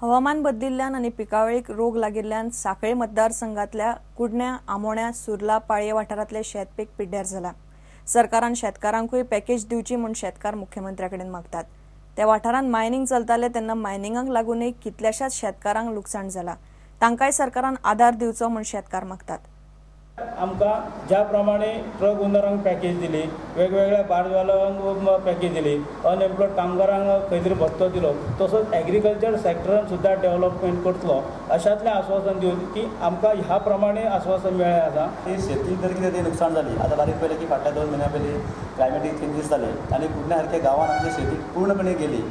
हवामान बदलिल्ल्यान आनी पिकावळीक रोग लागिल्ल्यान सांखळे मतदारसंघातल्या कुडण्या, आमोण्या, सुर्ला, पाळये वाठारांतले शेतपीक पिड्ड्यार जाला. सरकारान शेतकारांकूय पॅकेज दिवची म्हूण शेतकार मुख्यमंत्र्या कडेन मागतात. त्या वाठारांत मायनिंग चलताले तेन्ना मायनिंगाक लागूनय कितल्याशाच शेतकारांक लुकसाण जाला. तांकांय सरकारान आदार दिवचो म्हूण शेतकार मागतात. आमकां ज्या प्रमाणे ट्रक ओनरांक पॅकेज दिली, वेगवेगळ्या बार्जवाल्यांक पॅकेज दिली, अनएम्प्लॉयड कामगारांक खंय तरी भत्तो दिलो, तसोच एग्रीकल्चर सॅक्टरान सुद्दां डेव्हलपमेंट करतलो अशांतलें आस्वासन दिवन की आमकां ह्या प्रमाणे आस्वासन मेळ्ळें आसा. ती शेती जर कितें तें नुकसाण जाली. आतां बारीक पळयलें की फाटल्या 2 म्हयन्या पयलीं क्लायमेटीक चेंजीस जाले आनी कुडण्या सारक्या गांवांत आमची शेती पूर्णपणे गेली.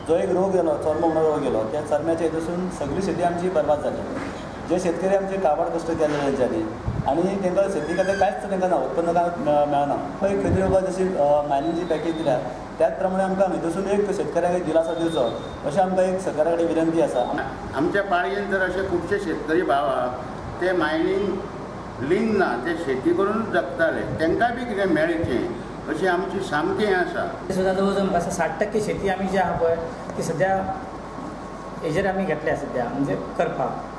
जो एक रोग गेलो, चरमो म्हणून रोग गेलो, त्या चरम्याच्या हितून सगळी शेती आमची बरबाद जाली. जे शेतकरी आमचे काबाड कश्ट केले तेंच्यांनी आनी तांकां शेती खातीर कांयच तांकां ना, उत्पन्न कांय मेळना. पळय खंय तरी बाबा जशी मायनिंगची पॅकेज दिल्या त्याच प्रमाणे आमकां हितून एक शेतकऱ्यांक दिलासा दिवचो अशें आमकां एक सरकारा कडेन विनंती आसा. आमच्या पाळयेन जर अशे खुबशे शेतकरी भाव आहा ते मायनींग लिंग ना, ते शेती करून जगताले, तांकां बी कितें मेळचें अशी आमची सामकी हें आसा. सुद्दां जवळ जवळ 60% शेती आमी जी आहा पळय ती सद्या हेजेर आमी घेतल्या सद्या म्हणजे करपाक.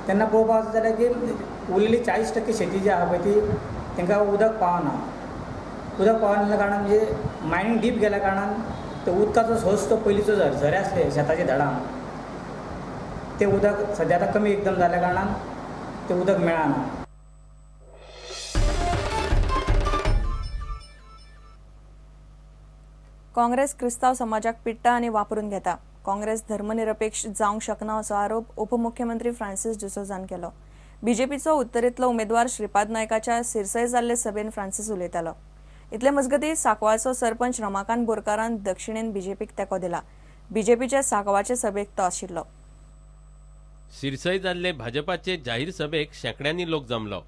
तेन्ना पळोवपाक वचत जाल्यार की उरलेली 40% शेती जी आहा पळय ती तांकां उदक पावना. उदक पावना कारणान म्हणजे मायनींग डीप गेल्या कारणान तो उदकाचो सोर्स तो पयलींचो झरे आसले शेताच्या धडान ते उदक सद्या आतां कमी एकदम जाल्या कारणान तें उदक मेळना. काँग्रेस क्रिस्तांव समाजाक पिडटा आनी वापरून घेता. काँग्रेस धर्मनिरपेक्ष जावंक शकना असो आरोप उपमुख्यमंत्री फ्रांसिस डिसोझान केलो. बीजेपीचो उत्तरेंतलो उमेदवार श्रीपाद नायकाच्या सिरसय जाल्ले सभेन फ्रांसिस उलयतालो. इतले मजगतीं सांकवाळचो सरपंच रमाकांत बोरकारान दक्षिणेन बीजेपीक तेंको दिला. बीजेपीच्या सांकवाळचे सभेक तो आशिल्लो. सिरसय जाल्ले भाजपाचे जाहीर सभेक शेंकड्यांनी लोक जमलो.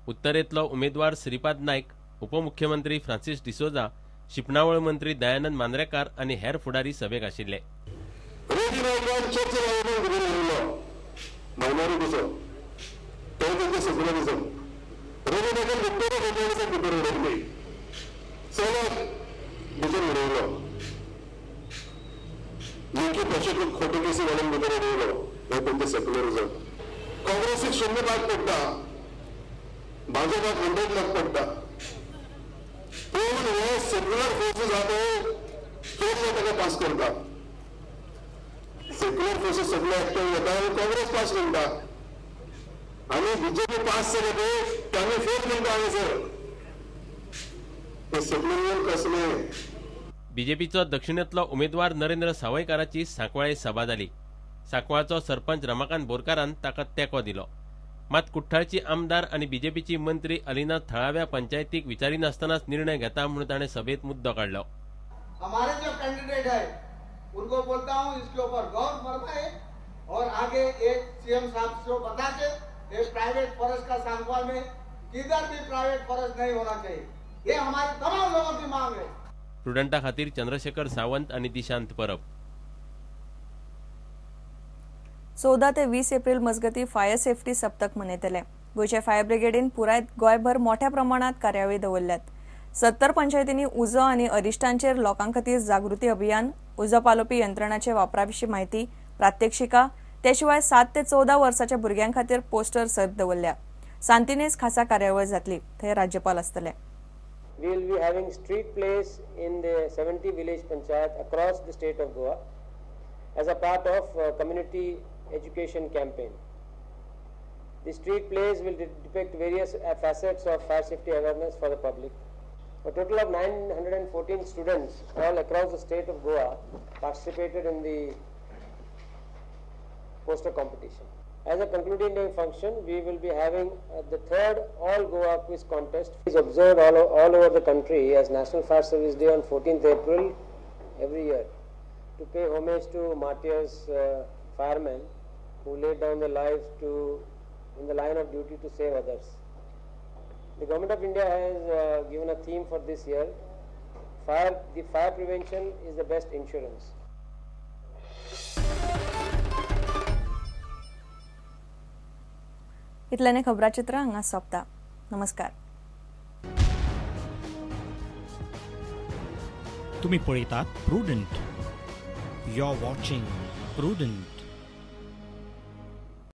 उत्तरेंतलो उमेदवार श्रीपाद नायक, उपमुख्यमंत्री फ्रांसिस डिसोझा, शिंपणावळ मंत्री दयानंद मांद्रेकार आनी हेर फुडारी सभेक आशिल्ले. काँग्रेसीक 0 लाख पडटा, भाजपाक 100 लाख पडटा, पूण हे सेक्युलर फोर्सीस आहा ते ताका पास करता. सेक्युलर फोर्सीस सगळे एकठांय जाता आनी काँग्रेस पास करता आनी बीजेपी पास जाले ते आमी फोर्स करता हांगासर. हे सेक्युलर कसले? बीजेपीचो दक्षिणेंतलो उमेदवार नरेंद्र सावयकाराची सांकवाळे सभा जाली. सांकवाळचो सरपंच रमाकांत बोरकारान ताका तेंको दिलो. मात कुठ्ठाळची आमदार आनी बीजेपीची मंत्री अलिना थळाव्या पंचायतीक विचारिनासतनाच निर्णय घेता म्हणून ताणें सभेत मुद्दो काडलो. हमारे जो कैंडिडेट है उनको बोलता हूँ इसके ऊपर गौर फरमाए और आगे एक सीएम साहब को बता के एक प्राइवेट फॉरेस्ट का सांकवाल में किधर भी प्राइवेट फॉरेस्ट नहीं होना चाहिए, ये हमारे तमाम लोगों की मांग है. प्रुडंटा खातीर चंद्रशेखर सावंत आणि दिशांत परब. 14 ते 20 एप्रिल मजगती फायर सेफ्टी सप्तक मनयतले. गोंयच्या फायर ब्रिगेडीन पुराय गोंयभर मोठ्या प्रमाणात कार्यावळी दवरल्यात. 70 पंचायतींनी उजो आनी अरिश्टांचेर लोकां खातीर जागृती अभियान, उजो पालोवपी यंत्रणाचे वापरा विशीं म्हायती, प्रात्यक्षिका, ते शिवाय 7 ते 14 वर्साच्या भुरग्यां खातीर पोस्टर सर्त दवरल्या. सांतिनेज खासा कार्यावळ जातली, थंय राज्यपाल आसतले. We will be having street plays in the 70 village panchayat across the state of Goa as a part of community education campaign. The street plays will depict various facets of fire safety awareness for the public. A total of 914 students all across the state of Goa participated in the poster competition. As a concluding day function, we will be having the third All Goa Quiz Contest. It is observed all over the country as National Fire Service Day on 14th April every year to pay homage to martyrs, firemen who laid down their lives in the line of duty to save others. The Government of India has given a theme for this year: the fire prevention is the best insurance. इतल्याने खबराचित्र हांगा सोंपता. नमस्कार. तुम्ही पळयतात Prudent. You are watching Prudent.